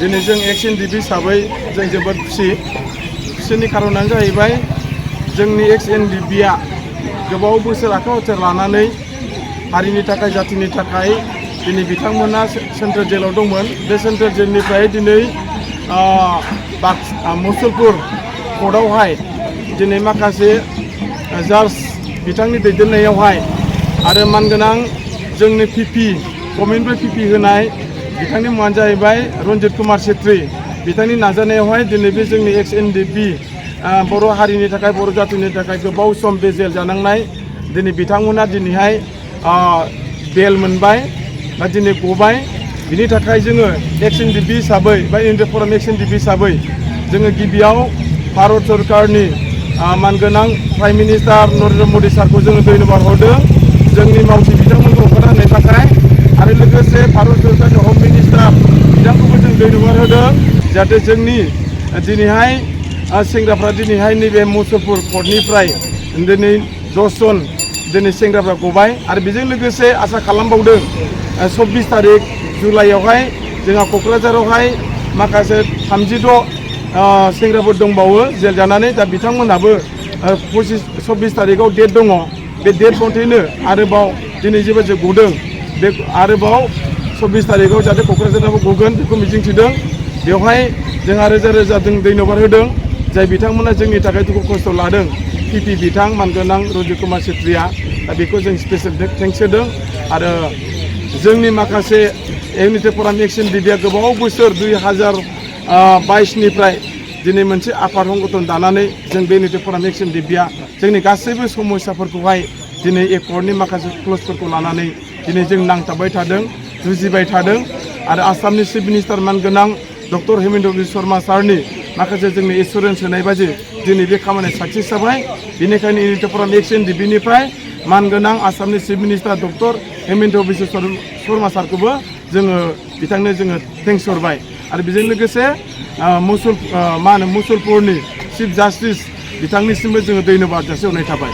दिनै जों एक्स एनडिपि हिसाबै जों जोबोद खुसिनि खारनानो जाहैबाय जोंनि एक्स एनडिपिआ गोबाव बोसोर आखाइ लानानै हारिनि थाखाय जातिनि थाखाय दिनै बिथांमोना सेन्ट्रेल जेलाव दंमोन। बे सेन्ट्रेल जेलनिफ्राय दिनै मुसलपुर कर्टआवहाय दिनै माखासे जाज बिथांनि दैदेननायावहाय आरो मानगोनां जोंनि पिपि गभर्नमेन्टनिफ्राय पिपि होनाय बिथांनि मुङानो जाहैबाय रन्जित कुमार छेत्री बिथांनि नाजानायावहाय दिनै बे जोंनि एक्स एनडिपि बर' हारिनि थाखाय बर' जातिनि थाखाय गोबाव सम बे जेल जानांनाय दिनै बिथांमोना दिनैहाय बेल मोनबाय बा दिनै गबाय। बिनि थाखाय जोङो एक्स एनडिपि हिसाबै बा इन्डिया फराम एक्स एनडिपि हिसाबै जोङो गिबियाव भारत सरकारनि मानगोनां प्राइम मिनिस्टार नरेन्द्र मदि सारखौ जोङो धन्यबाद हरदों जोंनि मावथि बिथांमोनखौ ओंखारहोनायनि थाखाय आरो लोगोसे भारत सरकारनि हम मिनिस्टार बिथांखौबो जों धन्यबाद होदों जाहाथे जोंनि दिनैहाय सेंग्राफ्रा दिनैहाय नैबे मुसलपुर कर्टनिफ्राय दिनै 10 जन दिनै सेंग्राफ्रा गबाय आरो बेजों लोगोसे आसा खालामबावदों 24 तारिख जुलाइआवहाय जोंहा क'क्राझारावहाय माखासे 36 सेंग्राफोर दंबावो जेल जानानै दा बिथांमोनहाबो 24 तारिखआव डेट दङ बे डेट मथेनो आरोबाव दिनै जेबो गदों बे आरोबाव 24 तारिखआव जाहाथे क'क्राझारावबो गगोन बेखौ मिजिंथिदों। बेवहाय जोंहा रोजा रोजा धन्यबाद होदों जाय बिथांमोना जोंनि थाखाय दुखु खस्थ' लादों पिपि बिथां मानगोनां रन्जित कुमार छेत्रीया दा बेखौ जों स्पेसियेल थेंक्स होदों। आरो जोंनि माखासे इउनिटि फराम एक्स एनडिपिआ गोबाव बोसोर 2022निफ्राय दिनै मोनसे आफाद संगठन दानानै जों बे इउनिटि फराम एक्स एनडिपिआ जोंनि गासैबो समस्याफोरखौहाय दिनै एकर्डनि माखासे क्लजफोरखौ लानानै दिनै जों नांथाबबाय थादों जुजिबाय थादों आरो आसामनि चिफ मिनिस्टार मानगोनां डक्टर हेमन्त बिस्व शर्मा सारनि माखासे जोंनि एसुरेन्स होनाय बायदि दिनै बे खामानिया साक्सेस जाबाय। बेनिखायनो इउनिटि फराम एक्स एनडिपिनिफ्राय मानगोनां आसामनि chief minister doctor Hemanta Biswa Sarma सारखौबो जोङो बिथांनो जोङो थेंक्स हरबाय आरो बेजों लोगोसे मुसलपुरनि चिफ जास्टिस बिथांनिसिमबो जोङो धन्यबाद जासिहरनाय थाबाय।